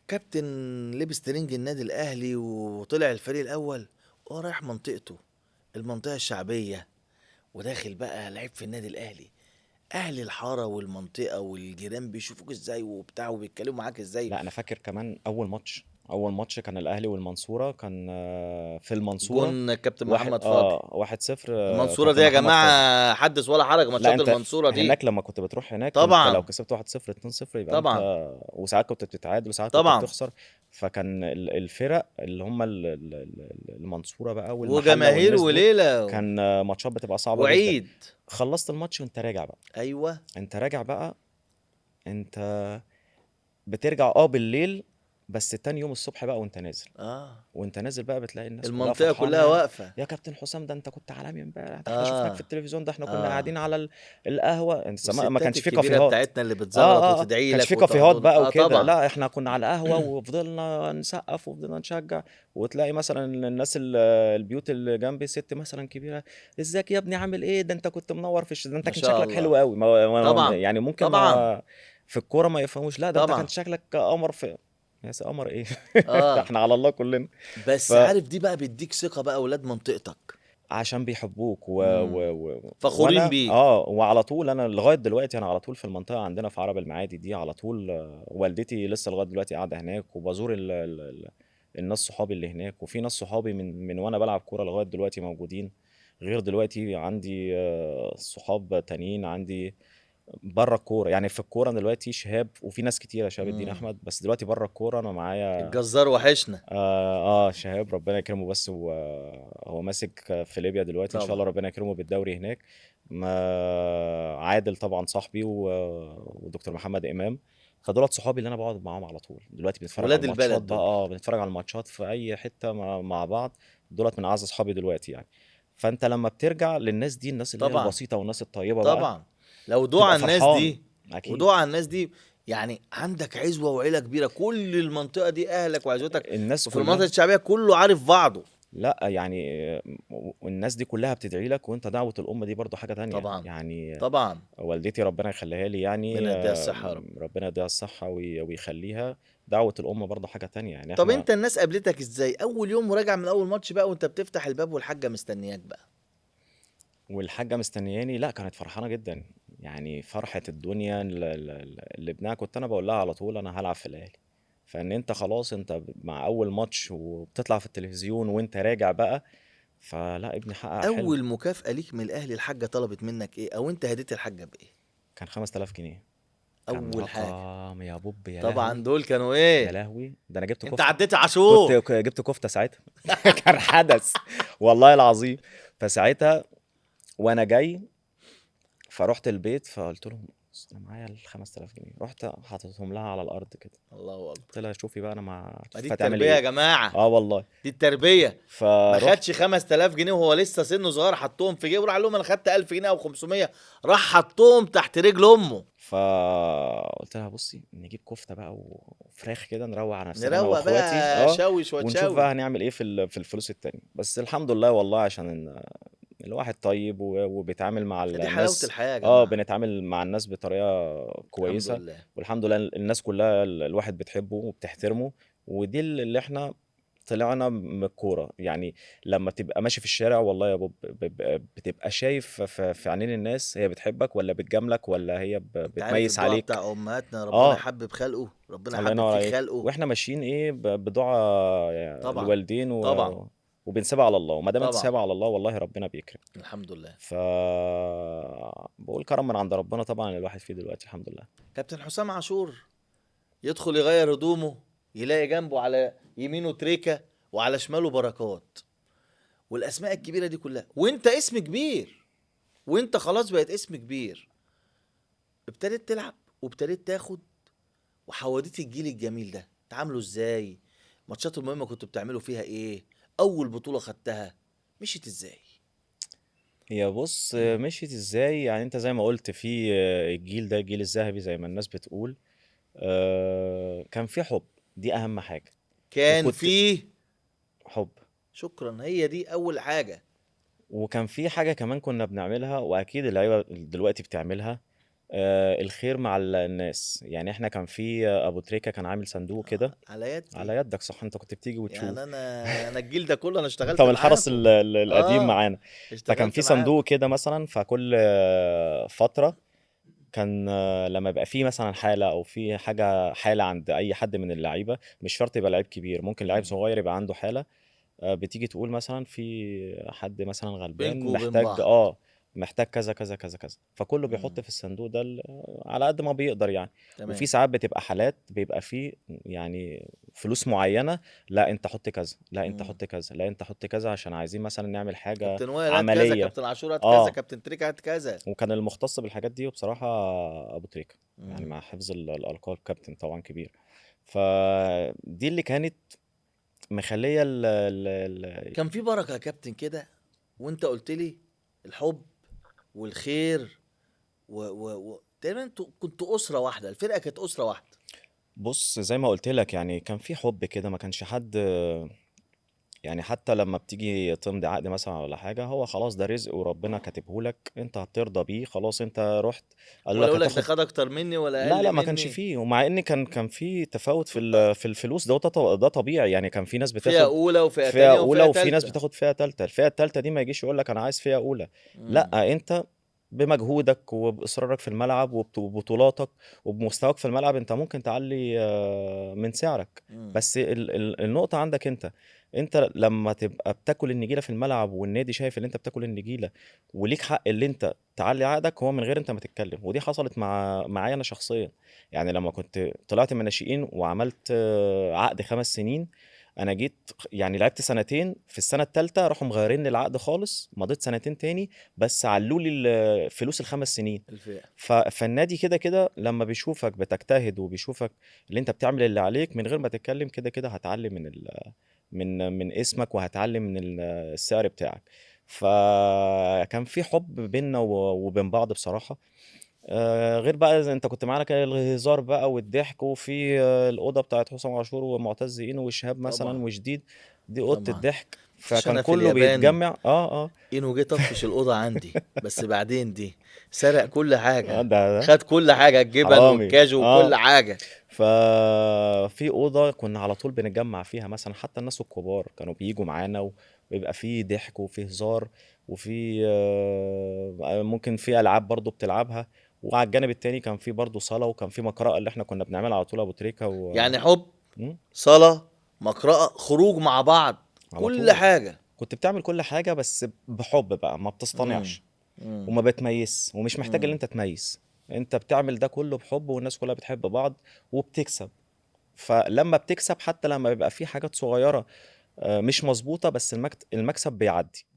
كابتن لبس ترنج النادي الاهلي وطلع الفريق الاول، وهو رايح منطقته، المنطقة الشعبية، وداخل بقى لعيب في النادي الاهلي، اهل الحارة والمنطقة والجيران بيشوفوك ازاي وبتاع وبيتكلموا معاك ازاي؟ لا انا فاكر كمان اول ماتش كان الاهلي والمنصوره، كان في المنصورة. جون كابتن محمد فاضل 1-0. المنصورة دي يا جماعة حدث ولا حرج، ماتشات المنصورة دي هناك لما كنت بتروح هناك طبعا انت لو كسبت 1-0 2-0 يبقى طبعا انت، وساعات كنت بتتعادل وساعات طبعا كنت بتخسر. فكان الفرق اللي هم المنصورة بقى والمحله وجماهير وليلة، كان ماتشات بتبقى صعبة وعيد جدا. خلصت الماتش وانت راجع بقى، ايوه انت راجع بقى، انت بترجع بالليل، بس تاني يوم الصبح بقى وانت نازل، وانت نازل بقى بتلاقي الناس المنطقة كلها واقفة، يا كابتن حسام ده انت كنت عالمي امبارح، ده احنا شفناك في التلفزيون، ده احنا كنا قاعدين على القهوة. انت ما كانش في كافيهات بتاعتنا اللي بتزغرط وتدعي لك، كانش في كافيهات بقى وكده، لا احنا كنا على القهوة وفضلنا نسقف وفضلنا نشجع. وتلاقي مثلا الناس البيوت اللي جنبي، ست مثلا كبيرة، ازيك يا ابني عامل ايه، ده انت كنت منور في ده انت كان شكلك حلو قوي. طبعا يعني ممكن طبعا في الكورة ما يفهموش، لا ده انت كان شكلك قمر في يا قمر ايه احنا على الله كلنا. بس عارف دي بقى بيديك ثقة بقى اولاد منطقتك عشان بيحبوك فخورين بيك. وعلى طول انا لغاية دلوقتي، انا على طول في المنطقة عندنا في عرب المعادي دي على طول، والدتي لسه لغاية دلوقتي قاعدة هناك، وبزور الناس صحابي اللي هناك، وفي ناس صحابي من وانا بلعب كورة لغاية دلوقتي موجودين. غير دلوقتي عندي صحاب تانيين عندي بره الكورة، يعني في الكورة انا دلوقتي شهاب، وفي ناس كتيرة، شهاب الدين احمد، بس دلوقتي بره الكورة انا معايا الجزار وحشنا. شهاب ربنا يكرمه، بس هو ماسك في ليبيا دلوقتي طبعا. ان شاء الله ربنا يكرمه بالدوري هناك. ما عادل طبعا صاحبي، ودكتور محمد امام، فدولت صحابي اللي انا بقعد معاهم على طول دلوقتي، بنتفرج على الماتشات بقى، بنتفرج على الماتشات في اي حتة مع بعض. دولت من اعز اصحابي دلوقتي يعني. فانت لما بترجع للناس دي، الناس اللي هي البسيطة والناس الطيبة طبعا بقى، لو دعاء الناس دي ودعاء الناس دي، يعني عندك عزوه وعيلة كبيرة، كل المنطقة دي اهلك وعزوتك، الناس وفي المنطقة الشعبية كله عارف بعضه. لا يعني الناس دي كلها بتدعي لك، وانت دعوه الام دي برضو حاجة تانية طبعا يعني. طبعا والدتي ربنا يخليها لي يعني، ربنا يديها الصحة يا رب، ربنا يديها الصحة ويخليها. دعوه الام برضو حاجة تانية يعني. طب انت الناس قابلتك ازاي اول يوم وراجع من اول ماتش بقى، وانت بتفتح الباب والحاجة مستنياك بقى؟ والحاجة مستنياني، لا كانت فرحانة جدا يعني، فرحه الدنيا اللي ابنها. كنت انا بقول لها على طول انا هلعب في الاهلي، فان انت خلاص انت مع اول ماتش وبتطلع في التلفزيون وانت راجع بقى، فلا ابني حقق حلم. اول مكافأة ليك من الاهلي الحاجة طلبت منك ايه، او انت هديت الحاجة بايه؟ كان 5000 جنيه اول حاجة يا بوب. يا طبعا دول كانوا ايه يا لهوي، ده انا جبت كفته. انت عديت عاشور، كنت جبت كفته ساعتها كان حدث والله العظيم. فساعتها وانا جاي فروحت البيت، فقلت لهم انا معايا ال 5000 جنيه، رحت حاططهم لها على الارض كده. الله اكبر. قلت لها شوفي بقى انا مع دي التربية يا جماعة. والله دي التربية. ما خدش 5000 جنيه وهو لسه سنة صغير، حطهم في جيبه، راح لهم انا خدت 1000 جنيه او 500، راح حطهم تحت رجل امه. فقلت لها بصي نجيب كفته بقى وفراخ كده، نروق على نفسنا نروق بقى، شوي شوية ونشوف بقى هنعمل ايه في الفلوس التانية. بس الحمد لله والله، عشان الواحد طيب وبيتعامل مع الناس، دي حلاوة الحياة يا جماعة. بنتعامل مع الناس بطريقة كويسة الحمد لله. والحمد لله الناس كلها الواحد بتحبه وبتحترمه، ودي اللي احنا طلعنا من الكورة يعني. لما تبقى ماشي في الشارع والله يا بوب بتبقى شايف في عينين الناس هي بتحبك ولا بتجاملك ولا هي بتميز عليك. بتاع امهاتنا ربنا حبب خلقه، ربنا حبب في خلقه، واحنا ماشيين ايه بدعاء الوالدين طبعا، وبنسيبها على الله، وما دام انت سايبها على الله والله ربنا بيكرم الحمد لله. ف بقول كرم من عند ربنا طبعا الواحد فيه دلوقتي الحمد لله. كابتن حسام عاشور يدخل يغير هدومه، يلاقي جنبه على يمينه تريكة وعلى شماله بركات والاسماء الكبيرة دي كلها، وانت اسم كبير، وانت خلاص بقيت اسم كبير، ابتديت تلعب وابتديت تاخد، وحوديت الجيل الجميل ده تعاملوا ازاي؟ ماتشات المهمة كنتوا بتعملوا فيها ايه؟ اول بطوله خدتها مشيت ازاي؟ هي بص مشيت ازاي يعني، انت زي ما قلت في الجيل ده، الجيل الذهبي زي ما الناس بتقول، كان في حب، دي اهم حاجة. كان في حب، شكرا، هي دي اول حاجة. وكان في حاجة كمان كنا بنعملها، واكيد اللعيبة دلوقتي بتعملها، الخير مع الناس. يعني احنا كان في ابو تريكة كان عامل صندوق كده على يدي. على يدك، صح؟ انت كنت بتيجي وتشوف. يعني انا الجيل ده كله انا اشتغلت طب الحرس معاكم. القديم معانا. اشتغلت فكان في معاكم. صندوق كده مثلا، فكل فترة كان لما يبقى في مثلا حالة او في حاجة، حالة عند اي حد من اللعيبة، مش شرط يبقى لعيب كبير، ممكن لعيب صغير يبقى عنده حالة، بتيجي تقول مثلا في حد مثلا غلبان بينكوا وبين محتاج بعض. محتاج كذا كذا كذا كذا، فكله بيحط في الصندوق ده على قد ما بيقدر يعني. تمام. وفي ساعات بتبقى حالات بيبقى في يعني فلوس معينة، لا انت حط كذا، لا انت حط كذا، لا انت حط كذا، عشان عايزين مثلا نعمل حاجة كابتن وائل هات عملية. كذا، كابتن عاشور هات كذا، كابتن تريكة هات كذا. وكان المختص بالحاجات دي وبصراحة ابو تريكة، يعني مع حفظ الالقاب كابتن طبعا كبير. فدي اللي كانت مخليه ال كان في بركة يا كابتن كده، وانت قلت لي الحب والخير و تقريبا انتوا كنتوا اسره واحدة، الفرقة كانت اسره واحدة. بص زي ما قلت لك يعني كان في حب كده، ما كانش حد يعني حتى لما بتيجي تمضي عقد مثلا ولا حاجة، هو خلاص ده رزق وربنا كاتبه لك، انت هترضى بيه خلاص. انت رحت قالوا ولا لك يقول لك ده هتاخد، خد اكتر مني ولا لا اقل لا ما كانش مني. فيه. ومع ان كان في تفاوت في في الفلوس، ده طبيعي يعني. كان في ناس فئة بتاخد اولى وفئه فئة ثانية اولى، وفئه وفي ناس ثالثة. بتاخد فئة ثالثة. الفئة الثالثة دي ما يجيش يقول لك انا عايز فئة اولى، لا انت بمجهودك وباصرارك في الملعب وببطولاتك وبمستواك في الملعب انت ممكن تعلي من سعرك. بس النقطة عندك انت لما تبقى بتاكل النجيله في الملعب والنادي شايف ان انت بتاكل النجيله وليك حق اللي انت تعلي عقدك، هو من غير انت ما تتكلم. ودي حصلت معايا انا شخصيا يعني. لما كنت طلعت من الناشئين وعملت عقد 5 سنين، انا جيت يعني لعبت سنتين، في السنة الثالثة راحوا مغيرين لي العقد خالص، مضيت سنتين تاني بس علوا لي فلوس ال5 سنين. فالنادي كده كده لما بيشوفك بتجتهد وبيشوفك اللي انت بتعمل اللي عليك من غير ما تتكلم، كده كده هتعلي من اسمك وهتعلي من السعر بتاعك. فكان في حب بيننا وبين بعض بصراحة. غير بقى إذا انت كنت معانا كان الهزار بقى والضحك، وفي الاوضة بتاعت حسام عاشور ومعتز اينو وشهاب مثلا وجديد، دي اوضة الضحك، فكان كله بيتجمع. اينو جه طفش الاوضة عندي، بس بعدين دي سرق كل حاجة، ده خد كل حاجة، الجبن والكاجو وكل حاجة. ففي اوضة كنا على طول بنتجمع فيها مثلا، حتى الناس الكبار كانوا بييجوا معانا، ويبقى فيه ضحك وفيه هزار وفي ممكن في العاب برضو بتلعبها. وعلى الجانب التاني كان في برضه صلاة، وكان في مقرأة اللي احنا كنا بنعملها على طول ابو تريكة يعني حب، صلاة، مقرأة، خروج مع بعض، كل حاجة. كنت بتعمل كل حاجة بس بحب بقى، ما بتصطنعش وما بتميز، ومش محتاج ان انت تميز، انت بتعمل ده كله بحب، والناس كلها بتحب بعض وبتكسب. فلما بتكسب حتى لما بيبقى في حاجات صغيرة مش مظبوطة، بس المكسب بيعدي.